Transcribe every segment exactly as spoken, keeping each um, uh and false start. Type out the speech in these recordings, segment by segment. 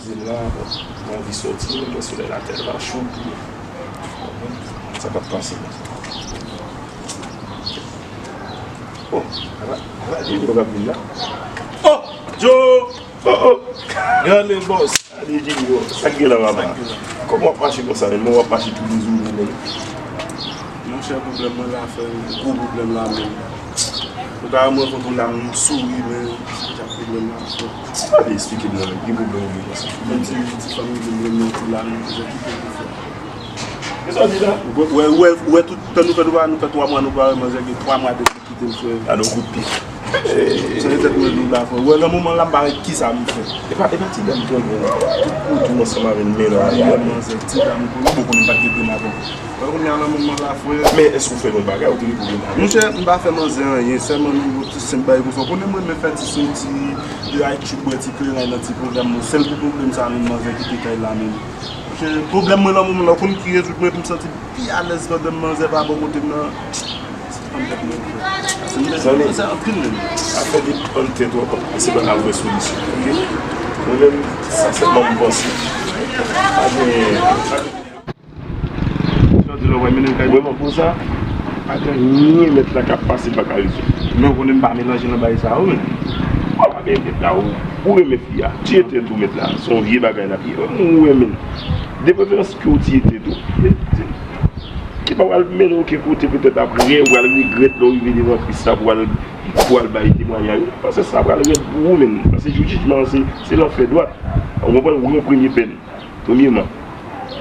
Zil la, bon, mwen anvi sòti, men gen solèy la tèlman cho tou. Sa p ap pase konsa. Oh, ala, ala, Jimmy k ap vin la. Oh, Joe! Oh, oh! Gade bòs! Gade Jimmy, oh, sa k gen la, papa? Kòman w ap mache konsa, menm? W ap mache tou dezoule, menm. Monchè, pwoblèm mwen la, frè, gwo pwoblèm la, menm. Ou ka wè mwen kontan la, m souri, men se deja pwoblèm la, frè. Pale, eksplike m non, men, ki pwoblèm ou gen konsa? Mwen di, ti fanm ki vin renmen tou la, nou bezwen kite l, frè. Kisa w di la? Ou wè, ou wè, ou wè tout tan nou fè, nou pa, nou fè twa mwa, nou pa wè manzè, gen twa mwa depi kite l, frè. Gade yon kout pye. Chanje tèt mwen dou la, frè. Ou wè, nan moman la, m pa wè kisa m fè. E pa, e pa ti dam tou, tout kote ou ansanm avè l, men nan. Ti dam, manzè, ti dam, ou konnen, ou konnen m pa t gen grenn avè l. Wè kounye a nan moman la, frè. Men èske w fè l yon bagay, ou te gen pwoblèm avè l? Monchè, m pa fè manzè anyen, sèlman nou yon ti senp bagay konsa. Ou konnen mwen renmen fè ti soti, de ay tchout, bwè ti kleren nan ti pwogram mwen. Sèl pou pwoblèm sa menm manzè kite kay la menm. Monchè, pwoblèm mwen nan moman la, ou konn ki rezoud mwen pou m santi m pi alèz pandan m manzè pa bò kote m nan. Se fanm tèt mwen, frè. Pase m renmen manzè anpil menm. Afè depann tèt ou a, se pa la vrè solisyon, oke? Mwen menm, sa sèlman m panse. Pa gen, pa gen Jodi la, w pa mennen l kay. Vrèman, pou sa, pa gen anyen mèt la k ap pase l pa ka rezon. Men w konnen m pa melanje nan bagay sa yo, men. Ou pa gen mèt la, ou, ou renmen fi a. Tiye tèt ou mèt la. Se yon vye bagay n ap ye. Ou renmen l. De preferans ke w tiye tèt ou. Ki pa pral mennen w okenn kote, petèt apre, ou pral regrèt lè w rive devan pis la pou al, pou al bay temwayaj. Paske sa pral rèd pou ou menm. Paske jou jijman an, se, se lanfè dwat. Ou konprann? Ou gen yon premye pèn. Premyeman,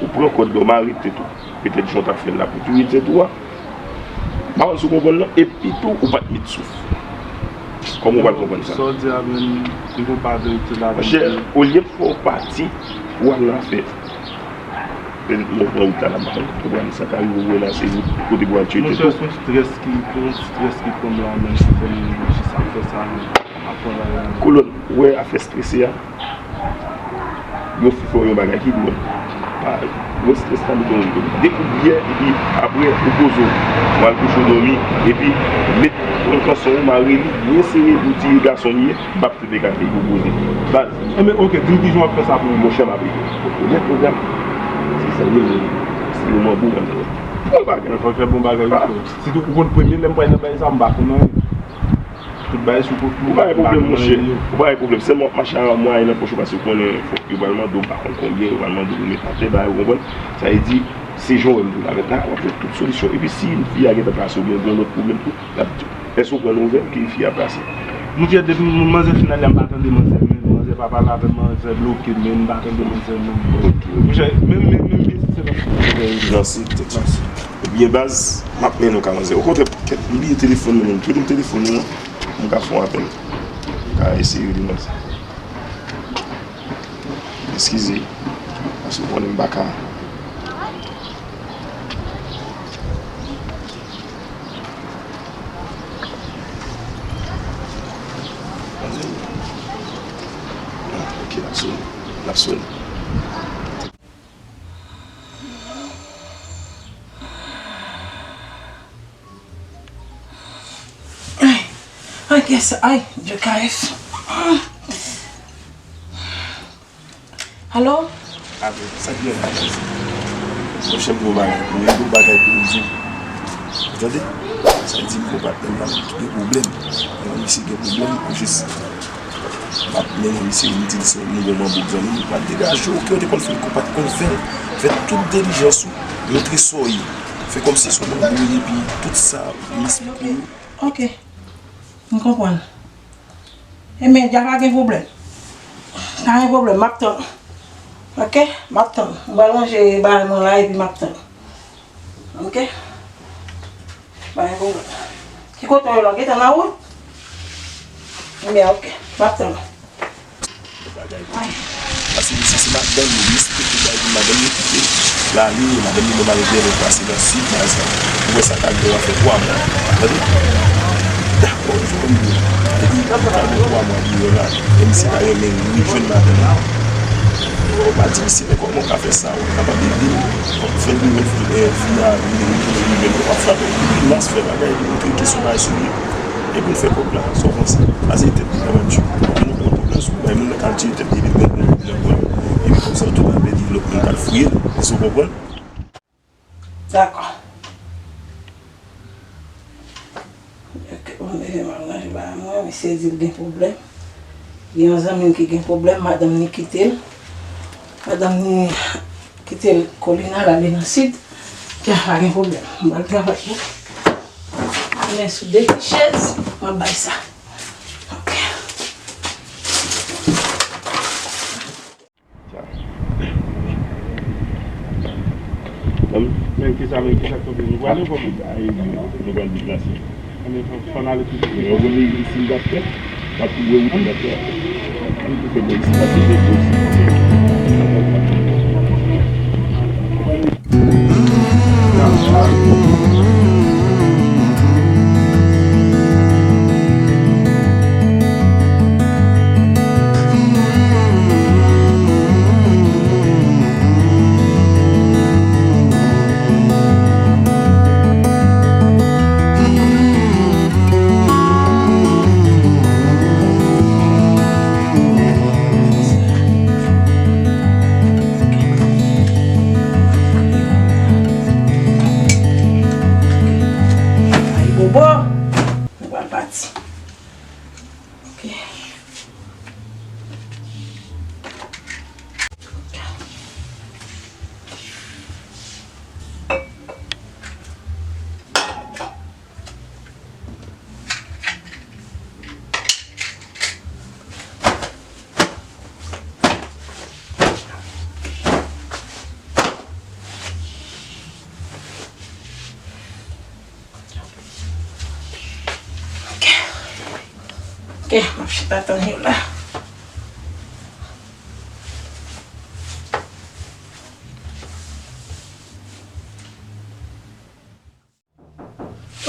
ou pran kòd la, ou mare tèt ou. Petèt jan w t ap fè l la pou touye tèt ou a. M pa konn si w konprann non, epi tou, ou pa t met souf. Kòman w pral konprann sa? Sa w di a menm, m gon pa verite ladan l. Monchè, olye m fè w pati pou w al nan afè. Petèt mwen pran wout la, la, m pa konn kote pral sa ka rive, ou wè la, se kote pou w al tcheke tou. Monchè, se yon strès ki, se yon strès ki pran m la menm, ki fè m jis ap fè sa menm. Kolòn, ou wè afè strese a? Yon fi fè w yon bagay ki dwòl. Pa, gwo strès la mete w de koup byè, epi apre ou poze w. Ou al kouche w dòmi, epi met yon kanson ou mare li byen sere pou di gason m ye, m p ap trete kafeyi pou poze. Baz. Enben, oke, di m kijan w ap fè sa pou mwen. Monchè, m ap ede w. Ou gen pwogram. Se zanmi m, se yon manbo, m ap ede w. Bon bagay. Fò fè bon bagay, wi, frè. Sitou ou konn premye lè m pral nan bagay sa, m pa konn anyen. Tout bagay sou kont mwen. Ou pa gen pwoblèm, monchè. Ou pa gen pwoblèm. Sèlman w ap mache ak mwayen nan pòch ou, paske ou konnen fòk yo pral mande w, m pa konn konbyen, yo pral mande w pou met atè, bagay, ou konprann? Sa vle di, se jan w wè m tou la, mèt la, w ap jwenn tout solisyon. Epi si fi a gentan plase oubyen gen yon lòt pwoblèm tou, l ap di w. Èske w pran nouvèl ke fi a plase? Monchè, depi m, manzè fin ale a, m pa tande manzè menm. Manzè pa pale avè m, manzè bloke m, m pa tande manzè menm. Ok. Monchè, menm, menm, menm, menm, se nan... Nan se tèt. Ebyen, baz, m ap mennen w ka manzè. Okontrè, kèt, m bliye telefòn mwen menm. Prete m telefòn ou an. M ka fè yon apèl. M ka eseye rele manzè. Eskize. Paske w konnen m pa ka. Manzè. Ah, ok, l ap sone. L ap sone. Ay, ay, kiyès sa? Ay, Dye K F. Alo? Alo, sa k gen la, baz? Monchè, m gen yon bagay pou ou, m gen yon bagay pou m di w. Ou tande? Sa di m gon patnè m nan ki gen pwoblèm. Mwen, misye gen pwoblèm, ou jis m ap mennen misye, m di l se yon nouvo manbo k zanmi m, ou pral degaje w, ke w te konn fè l, ke w pa t konn fè l. Fè tout dilijans ou, montre sa w ye. Fè kòmsi se yon manbo w ye, epi tout sa, m esplike w. Ok. M konprann. Ebyen, Djaka gen pwoblèm. Pa gen pwoblèm, m ap tann. Ok? M ap tann. M pral ranje bagay mwen la, epi m ap tann. Ok? Pa gen pwoblèm. Ki kote w ye la? Gentan nan wout? Ebyen, ok. M ap tann. Bagay. Paske misye se madanm li, misye te tou bay pou madanm li kite l ale, madanm li menm al gen lòt pase nan sid, baz la. Ou wè sa ka gen w ap fè twa mwa. Tande? Dakò, jwenn mwen. Epi, sa gen twa mwa deyò la, e misye ta renmen rejwenn madanm li. Ou pa di misye, men kòman w ka fè sa? Ou kapab ede l, fè l vin, eh, fi a vin retounen li menm. Ou pa frape l, epi mas fè bagay, epi montre l ki se yon bagay serye. Epi l fè kòb la, sa w panse? Pase tèt li nan manti. Moun nan pran kòb la sou bay moun nan k al tire tèt li, epi l pran kòb la pou l. M pral fouye l, èske w konprann? Dakò. Ok, bon, depi m ap ranje bagay mwen, misye di l gen pwoblèm. Gen yon zanmi l ki gen pwoblèm, madanm ni kite l. Madanm ni kite l Kolina, l ale nan sid. Ya, pa gen pwoblèm. M pral travay wi. Men sou de ti chèz, m ap bay sa. Ok. Men, men kisa, men kisa k tonbe? Nou prale kòman? Nou pral deplase. Anben, fò, fò n ale tou. Yo vin isit, m t ap fè, m ap kouvri wout, m t ap fè. Ann tou fè bò isit, m ap fè bò isit. Ay, bobo. Nou pral pati. Ok. Ok. Ok, m ap chita tann yo la.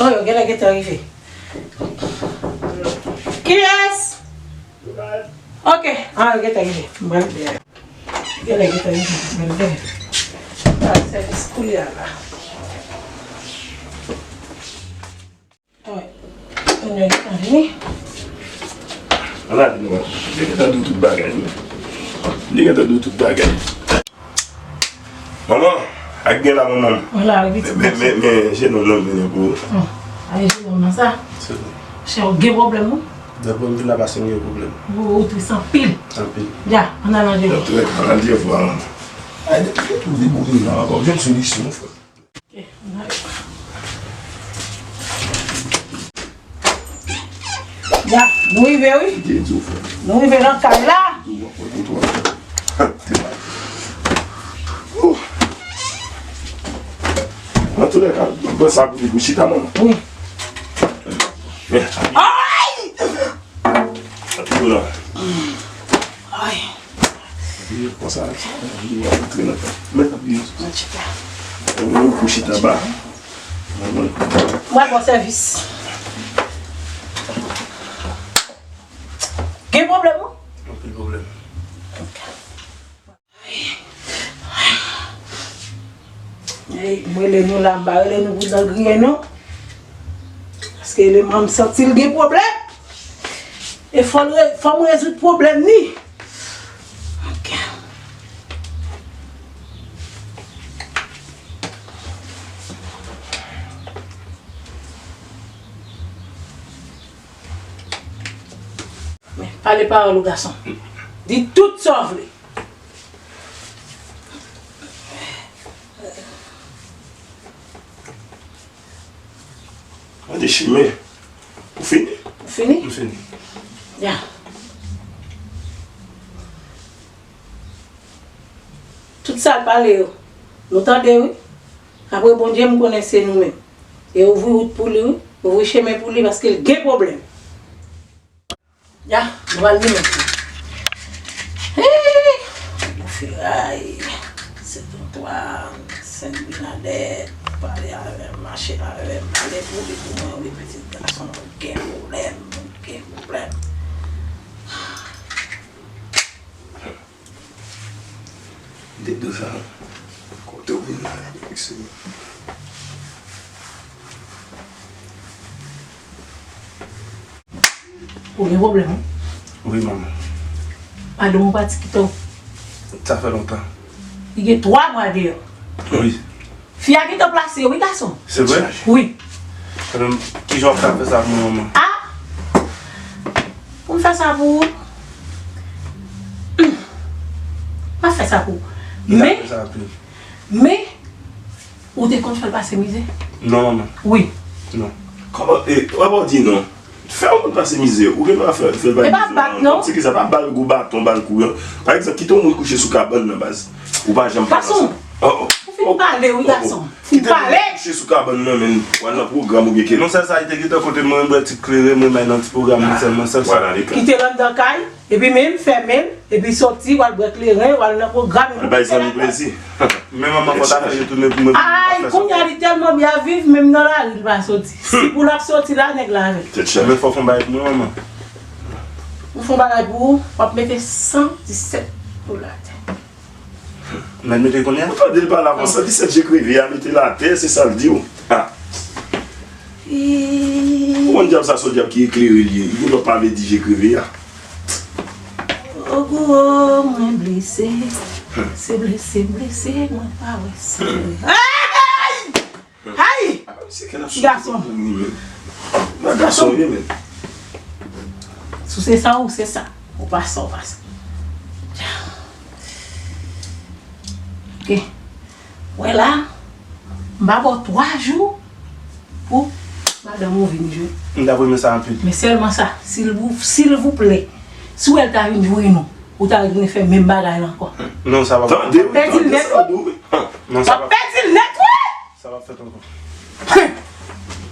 Oh, yo genlè gentan rive. Kiyès? Ok, ah, yo gentan rive. M pral dèyè. Genlè gentan rive. M pral dèyè. M pral sèvis koulye a la. Wi. Moun yo gentan vini. Ala di nou, li gentan di w tout bagay, wi. Li gentan di w tout bagay. Manman, ak gen la, manman. Wala, wi, pitit gason. Men, men, men, men, jenòm nan vini pou ou. Hmm. Ay, jenòm nan sa. Se vre. Chè, ou gen pwoblèm, wi. Depi m vin la, pase m gen pwoblèm. Ou, ou tris anpil. Anpil. Ya, ann al nan je vwa. Ann al nan je vwa, manman. Ay, depi m vin la, m ap jwenn solisyon, frè. Ok, ann al. Ya, nou rive, wi. Byen di w, frè. Nou rive nan kay la. Di w, mwen, mwen, mwen, mwen. Nan tou lè ka, mwen pran sa pou li pou chita, manman. Wi. Men. Ay! Apiye w la. Ay. Apiye w konsa. Apiye w antre nan kay. Mèt apiye w sou sa. Mwen chita. Mwen pou chita ba. Mwen, mwen. Mwen bon sèvis. Gen pwoblèm, non? Anpil pwoblèm. Ok. Ey, m rele nou la, m pa rele nou pou dan griyen, non. Paske eleman m santi l gen pwoblèm. E fò l re-, fò m rezoud pwoblèm ni. Ok. Men, pale pawòl ou, gason. Di tout sa w vle. Mande chimen. Ou fini? Ou fini? M fini. Ya. Tout sa l pale yo, nou tande, wi. Apre Bondye, m konnen se nou menm. E ouvri wout pou li, wi. Ouvri chemen pou li, paske l gen pwoblèm. Ya, nou pral limen tou. Hey! Boufe ray, se tontwa, Sent Bènadèt, pale avè m, mache avè m, pale pou li pou mwen, wi, pitit gason, ou gen pwoblèm, ou gen pwoblèm. Depi sa, kote w vin la, isi. Ou gen pwoblèm, wi? Wi, manman. Madanm ou pati kite w? Sa fè lontan. Li gen twa mwa deyò. Wi. Fi a gentan plase, wi, gason. Se vre? Wi. Kijan w ap ka fè sa pou mwen, manman? A! Pou m fè sa pou ou? M ap fè sa pou ou. Men, men, ou te konn fè l pase mizè? Non, manman. Wi. Non. Kòman, e, w ap di non? Fè yon moun pase mizè, ou gen dwa fè, fè l pa mizè. E pa bat, non. Kòmsi ki sa, pa ba l gwo baton, ba l kouran. Pa egzanp, kite yon moun kouche sou kabann nan, baz. Ou pa janm fè sa. Gason, oh, oh, ou fin pale, wi, gason. Fin pale. Kite moun kouche sou kabann nan, men, w al nan pwogram oubyen ke. Non, sèl sa, li te gentan kote mwen, mwen ti klere, mwen bay nan ti pwogram, mwen sèlman, sèl sa. Kite l anndan kay, epi menm, fèmen l, epi soti, w al bwè kleren, w al nan pwogram, epi bay zanmi plezi. Men manman, fò ta fè yo tounen pou mwen. Ay, kounye a li tèlman byen ap viv, menm nan lari li pa soti. Si pou l ap soti la, nèg la avè l. Men fò fè yon bagay pou mwen, manman. Ou fè yon bagay pou ou, w ap mete san disèt dola atè. Mèt mete kounye a? Ou tande l pale avan, san disèt je kreve a, mete l atè, se sa l di w. A. Ou konn dyab sa, se yon dyab ki eklere l ye. Li gen dwa pa vle di je kreve a. O gwo, mwen blese. Se blese, blese, mwen pa wè sa. Ay! Ay! Ti gason. Nan gason, wi, men. Si w se sa, ou se sa. Ou pa sa, ou pa sa. Ok. Wè la, m ba w twa jou pou madanm ou vin jwenn. M t ap renmen sa anpil. Men sèlman sa, silvou-, silvouplè, si w wè l ta vin jwenn ou, ou ta retounen fè menm bagay la ankò. Non, sa p ap. Tande, wi, tande sa, wi. Non, sa p ap. W ap pèdi l nèt, wi! Sa p ap fèt ankò.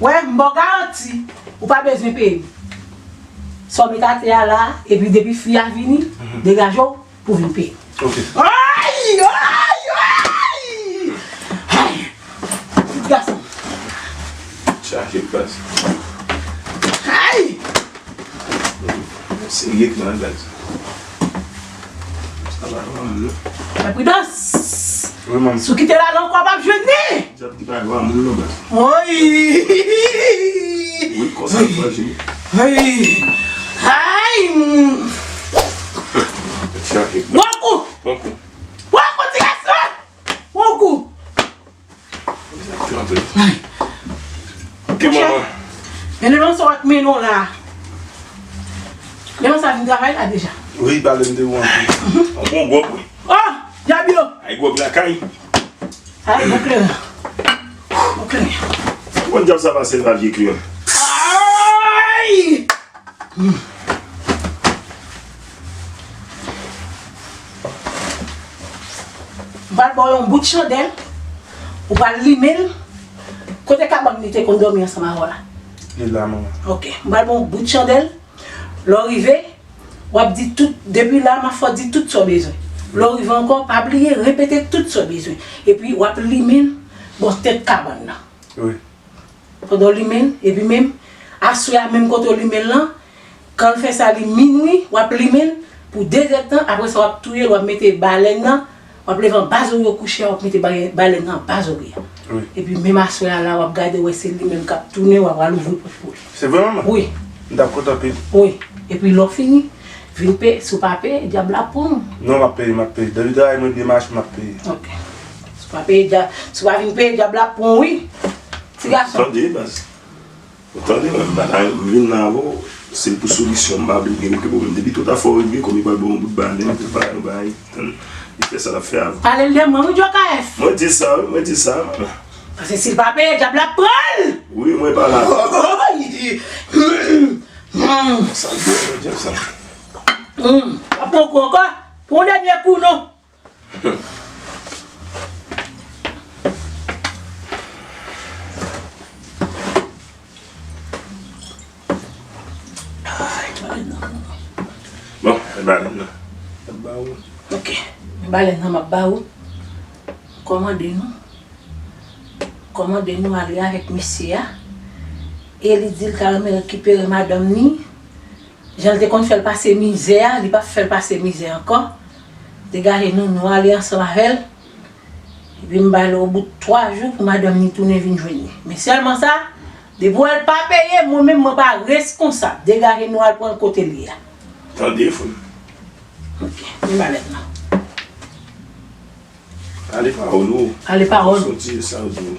Wè, m ba w garanti, ou pa bezwen peye m. Sa w met atè a la, epi depi fi a vini, degaje w, pou vin peye. Ok. Ay! Ay! Ay! Ay! Ti gason. Chaje plas. Ay! Serye k nan gaz. Sa va, non. Fè pridans. Wi, manman. Si w kite l ale ankò, w p ap jwenn li. Dyab ki pa vwa moun nan baz. Woy! Wi, konsa l fwaji. Ay! Ay! Chaje. Pran kou! Pran kou! Pran kou, ti gason! Pran kou! Ay. Ok, manman. Men nan sa w ak menon la. Menon sa vin travay la deja. Wi, pale m de ou anpil. An bon gwòb, wi. Oh, dyab yo! Ay, gwòb lakay. Ay, bon kleren. Bon kleren. Bon dyab sa pase la, vye kleren. Ay! Hmm. M pral ba w yon bout chandèl. Ou pral limen l. Kote kabann li te konn dòmi ansanm avè w la? Li la, manman. Ok. M pral ba w yon bout chandèl. Lè w rive, w ap di tout, depi la, m ap fè w di tout sa w bezwen. Lè w rive ankò, pa bliye repete tout sa w bezwen. Epi, w ap limen l bò tèt kabann nan. Wi. Pandan w limen l, epi menm, aswè a, menm kote w limen l lan, kan l fè sa, li minwi, w ap limen l pou de zèdtan, apre sa, w ap touye l, w ap mete balèn nan, w ap leve anba zòrye w kouche a, w ap mete balè-, balèn nan anba zòrye a. Wi. Epi menm aswè a la, w ap gade, wè se li menm k ap tounen, w ap al ouvri pòt pou li. Se vre, manman? Wi. M t ap kontan anpil. Wi. Epi lè w fini, vin peye, si w pa peye, dyab la ap pran w. Non, m ap peye, m ap peye. Depi travay mwen byen mache, m ap peye. Ok. Si w pa peye, dya-, si w pa vin peye, dyab la ap pran w, wi. Ti gason. Tande, baz. Ou tande, mwen, m pa ta, m vin la avè w, se pou solisyon, m pa vle gen okenn pwoblèm. Depi tout afè w regle, kòm li pral ba w yon bout balèn, pou bay yon bagay, tann, li fè sa l ap fè avè w. Pale l de mwen, wi, Djokayès. Mwen di sa, wi, mwen di sa. Paske si l pa peye, dyab la ap pran l. Wi, mwen pa la. Sa l di, mwen di sa. Hmm, pa pran kou ankò. Pran yon dènye kou, non. Bon, e balèn nan. M ap ba ou. Ok. Balèn nan m ap ba ou. Kòmande nou. Kòmande nou ale avèk mesye a. E li di l ta renmen rekipere madanm ni. Jan l te konn fè l pase mizè a, li p ap fè l pase mizè ankò. Degaje nou, nou ale ansanm avè l. Epi m ba l yon bout twa jou pou madanm ni tounen vin jwenn li. Men sèlman sa, depi w wè l pa peye, mwen menm mwen pa reskonsab. Degaje nou al pran l kote l ye a. Tande, frè m. Ok, men balèn nan. Ale pawòl ou. Ale pawòl. Soti sa ou di.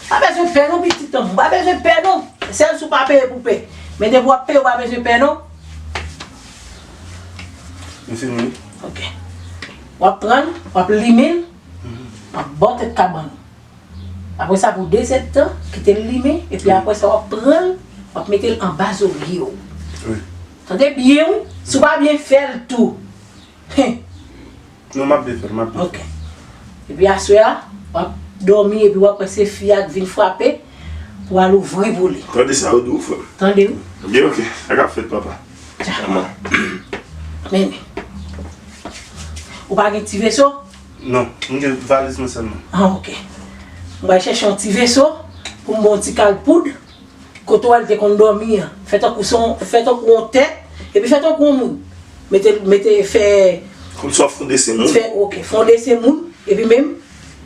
Pa bezwen pè non, pitit an. Pa bezwen pè non. Sèl si w pa peye pou pè. Men depi w ap peye, w pa bezwen pè non. M fini. Ok. W ap pran l, w ap limen l, w ap ba w tèt kabann. Apre sa, pou de zèdtan, kite l limen, epi apre sa, w ap pran l, w ap mete l anba zorye w. Wi. Tande byen, wi. Si w pa byen fè l tou. Hen. Non, m ap byen fè l, m ap byen fè l. Ok. Epi aswè a, w ap dòmi, epi w ap wè se fi a k vin frape pou al ouvri pou li. Tande sa yo di w, frè m. Tande, wi. Byen, ok. Sa k ap fèt, papa. Tcha. Manman. Men. Ou pa gen ti veso? Non, m gen valiz mwen sèlman. Ah, ok. Mwen pral chèche yon ti veso pou m ba w yon ti kal poud. Kote w al te konn dòmi an. Fè tankou se yon, fè tankou yon tèt, epi fè tankou yon moun. Mete, mete, fè. Kòmsi w ap fè yon desen moun. Fè, ok, fè yon desen moun, epi menm,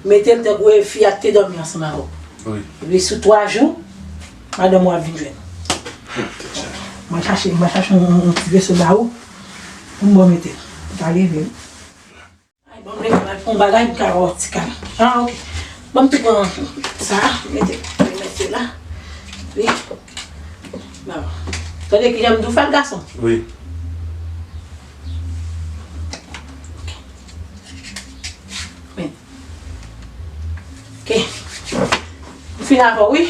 mete l tankou e fi a k te dòmi ansanm avè w. Wi. Epi sou twa jou, madanm ou ap vin jwenn. Hmm, tèt chaje. Mwen chache, mwen chache yon, yon, yon ti veso ba ou, pou m ba w mete l. Ou ka leve, wi. Ay, ban m leve m al pran yon bagay, m ka ba w ti kal. Ah, ok. Ban m tou pran sa, mete, mete la. Wi. Bon. Tande kijan m di w fè l, gason? Wi. Ok. Men. Ok. M fin avè w, wi.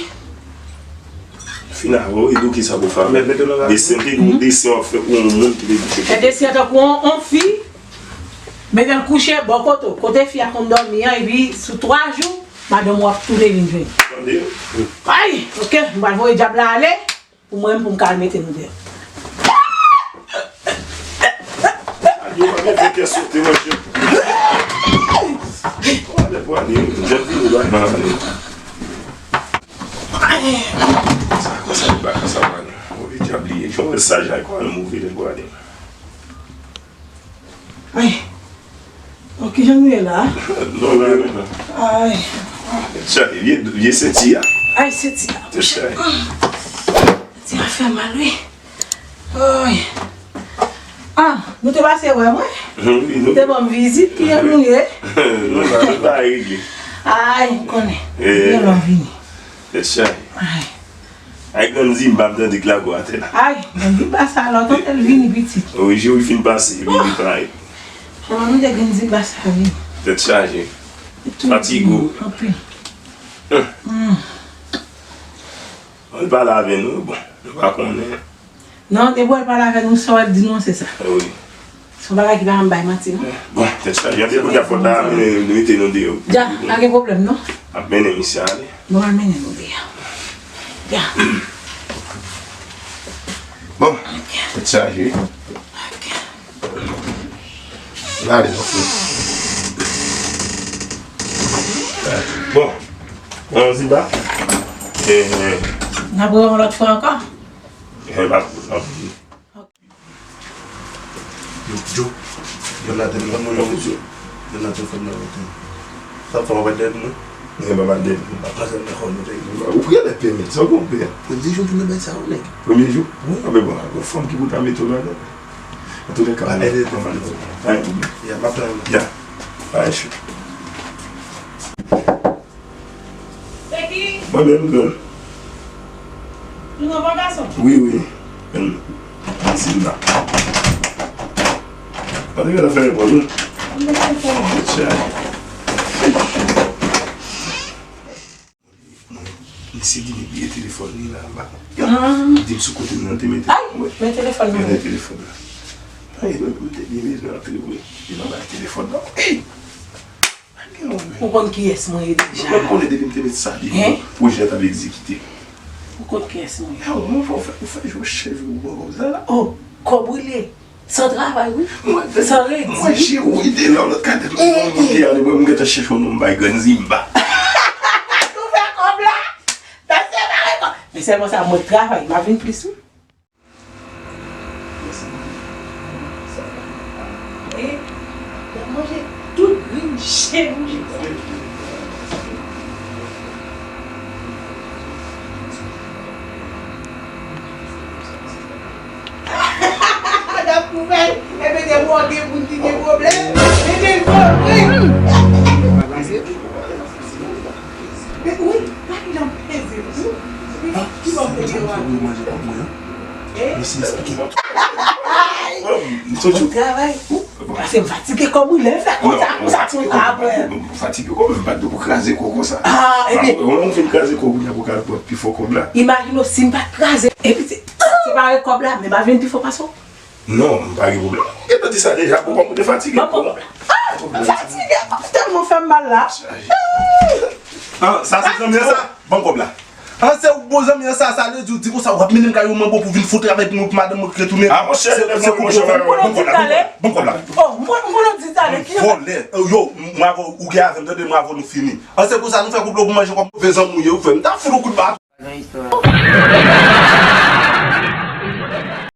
Fin avè w, e di w kisa pou fè avè l. Desen, te di w desen w ap fè pou yon moun ki te di. Fè desen an tankou yon, yon fi. Mete l kouche bò kote w. Kote fi a konn dòmi an, epi sou twa jou, madanm ou ap tounen vin jwenn. Tande? Ay, ok, m pral voye dyab la ale, pou mwen menm pou m ka al mete nou deyò. Adio, pa gen fè kè sote, monchè. Wale pou ale, jèn vini la, nan ale. Sa konsa li pa ka sa wale. Move dyab li ye. Jan w wè saj la, li konn move lè l wale. Ay. Bon, kijan nou ye la? Non, la, la. Ay. Sa, vye, vye senti a. Ay, senti a. Te chay. Senti a fè mal, wi. Ay. Ah, nou te pase wè mwen? Wi, nou. Te ban m vizit, kijan nou ye? Nou la, nou la regle. Ay, m konnen. Eh. Byen lè w vini. Te chay. Ay. Ay, grann Zimba, m tande k lago atè la. Ay, grann Zimba sa la, w tande l vini pitit. Wi, jou li fin pase, li vini parèt. Kòman nou de grann Zimba sa vini? Tèt chaje. Fatige w. Anpil. Hum. Hmm. Ann pale avè nou, bon, nou pa konnen. Non, depi w al pale avè nou, sa w al di nou an, se sa. Wi. Se yon bagay ki pa janm bay manti, non. Bon, tèt chaje. Anpil kounye a fòt la, mete nou deyò. Dja, pa gen pwoblèm, non. Ap mennen misye ale. Bon, al mennen nou deyò. Dja. Bon, tèt chaje. Ok. N ale, non. Bon, bon, Zimba. Eh, eh. N ap wè yon lòt fwa ankò. Eh, pa, pa. Yo, Djo, Djo nan telefòn nan, yo, Djo nan telefòn nan, yo. Sa w fè, w ap dèyè mwen? Mwen pa mal dèyè. M ap pase nan kò nou, nèg. Ou priyè lè pèmèt, sa w konn fè a? Premye jou m vin nan bay sa yo, nèg. Premye jou? Wi. A, men bon, gon fanm ki pou ta mete w ladan. Antoulèka, pa gen pwoblèm. Ya, m ap tann ou. Ya. Pa gen cho. Se ki? Mwen menm, grann. Nou nan bò gason? Wi, wi. Grann Zimba. Antoulèka, fè repòz, wi. Mwen te fè repòz. Tcha. Misye di li bliye telefòn li la anba. Ah. Di m sou kote m nan te mete. Ay, men telefòn nan. Men telefòn la. Ay, mwen, mwen te byen bezwen antre vre. Li nan bay telefòn nan. Ey! Ou konn kiyès mwen ye deja? Mwen konnen depi m te met sa devan, pwojè a t ap egzekite. Ou konn kiyès mwen ye? Yo, mwen fè, ou fè, ou fè jwe cheve ou bò konsa la. Oh, kò brile. San travay, wi. San redi. Mwen jere w ide la, lòt ka tèt mwen te ale, mwen, mwen gentan chèche yon nonm bay grann Zimba. Nou fè kòb la. Mesye, mare kòb. Men sèlman sa, mwen travay, m ap vin plis, wi. E, y ap manje tout grenn chen nou jis. N ap kouvè l. Ebyen, depi w gen moun ki gen pwoblèm, ebyen, l vre. Wi, pa gen jan peze wi. Ki bò kote w ap manje kòb mwen an? Mesye eksplike m. M soti. Bon travay. Paske m fatige kò m wi, lè m fè konsa, konsa ti apre. M fatige kò m, m pa t dwe pou kraze kò konsa. Ah, ebyen. Ou fin kraze kò kounye a pou ka pran pi fò kòb la. Imajine w si m pa t kraze. Epi se, separe kòb la, men m a vin pi fò pase w. Non, m pa gen pwoblèm. Ou gentan di sa deja, pou kòm ou te fatige. Bon, bon. Ah, m fatige, kòb tèlman fè m mal la. Ah, sa se zanmi an sa? Ban m kòb la. An se ou bon zanmi an sa, sa vle di ou di konsa w ap mennen m kay yon manbo pou vin fout avèk mwen pou madanm mwen retounen. Ah, monchè, se, se koup yo fè. Bon kòb la, bon kòb la. Oh, m konn, m konn di tale, ki vòlè. Yo, mwen avè w, ou gen avè m, tande, mwen avè w nou fini. An se konsa nou fè koup la pou manje kòb, move zanmi w ye, ou fè m ta fout yon kout bat.